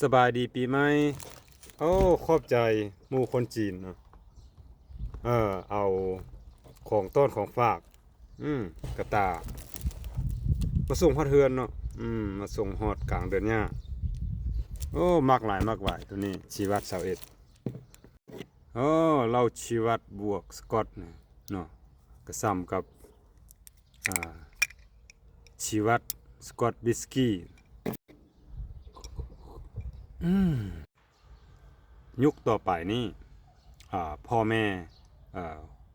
ສະບາຍດີປີໃໝ່. ໂອ້ ຂອບໃຈໝູ່ຄົນຈີນເນາະ ເອີ ເອົາຂອງຕ້ອນຂອງຝາກ ອືມ ກະຕ່າ ມາສົ່ງຮອດເຮືອນເນາະ ອືມ ມາສົ່ງຮອດກາງເດືອນຫຍ້າ. ໂອ້ ມັກຫຼາຍ ມັກຫຼາຍໂຕນີ້ ຊີວັດຊາວເອັດ. ໂອ້ ເຫຼົ້າຊີວັດບວກສະກອດນີ້ເນາະ ກະສ່ຳກັບ ອ່າ ຊີວັດສະກອດວິສກີ. ອືມ ຍຸກຕໍ່ໄປນີ້ ອ່າ ພໍ່ແມ່ ເອີ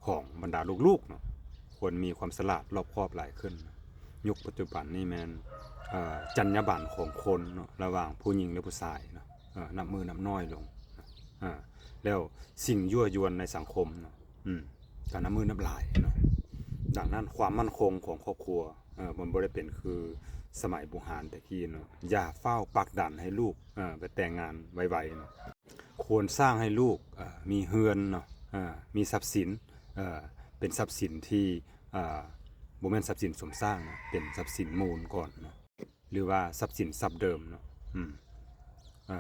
ຂອງບັນດາລູກໆເນາະ ຄວນມີຄວາມສະຫຼາດລອບຄອບຫຼາຍຂຶ້ນ. ຍຸກປັດຈຸບັນນີ້ແມ່ນ ເອີ ຈັນຍາບັນຂອງຄົນເນາະ ລະຫວ່າງຜູ້ຍິງ ແລະ ຜູ້ຊາຍເນາະ ເອີ ນັບມື້ນັບນ້ອຍລົງ. ອາ ແລ້ວສິ່ງຍົວະຢວນໃນສັງຄົມເນາະ ອືມ ກະນັບມື້ນັບຫຼາຍເນາະ. ດັ່ງນັ້ນຄວາມໝັ້ນຄົງຂອງຄອບຄົວ ເອີ ມັນບໍ່ໄດ້ເປັນຄືສະໄໝບູຮານແຕ່ກີ້ເນາະ. ຢ່າຟ້າວປັກດັນໃຫ້ລູກ ເອີ ໄປແຕ່ງງານໄວໆເນາະ. ຄວນສ້າງໃຫ້ລູກ ເອີ ມີເຮືອນເນາະ ເອີ ມີຊັບສິນ ເອີ ເປັນຊັບສິນທີ່ ເອີ ບໍ່ແມ່ນຊັບສິນສົມສ້າງເນາະ ເປັນຊັບສິນມູນກ່ອນເນາະ ຫຼືວ່າຊັບສິນຊັບເດີມເນາະ. ອືມ ເອີ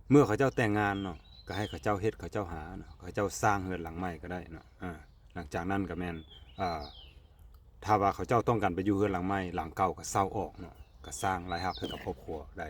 ເມື່ອເຂົາເຈົ້າແຕ່ງງານເນາະ ກະໃຫ້ເຂົາເຈົ້າເຮັດເຂົາເຈົ້າຫາເນາະ ເຂົາເຈົ້າສ້າງເຮືອນຫຼັງໃໝ່ກະໄດ້ເນາະ. ອາ ຫຼັງຈາກນັ້ນກະແມ່ນ ເອີ ຖ້າວ່າເຂົາເຈົ້າຕ້ອງການໄປຢູ່ເຮືອນຫຼັງໃໝ່ ຫຼັງເກົ່າກະເຊົ່າອອກເນາະ ກະສ້າງລາຍຮັບໃຫ້ກັບຄອບຄົວໄດ້.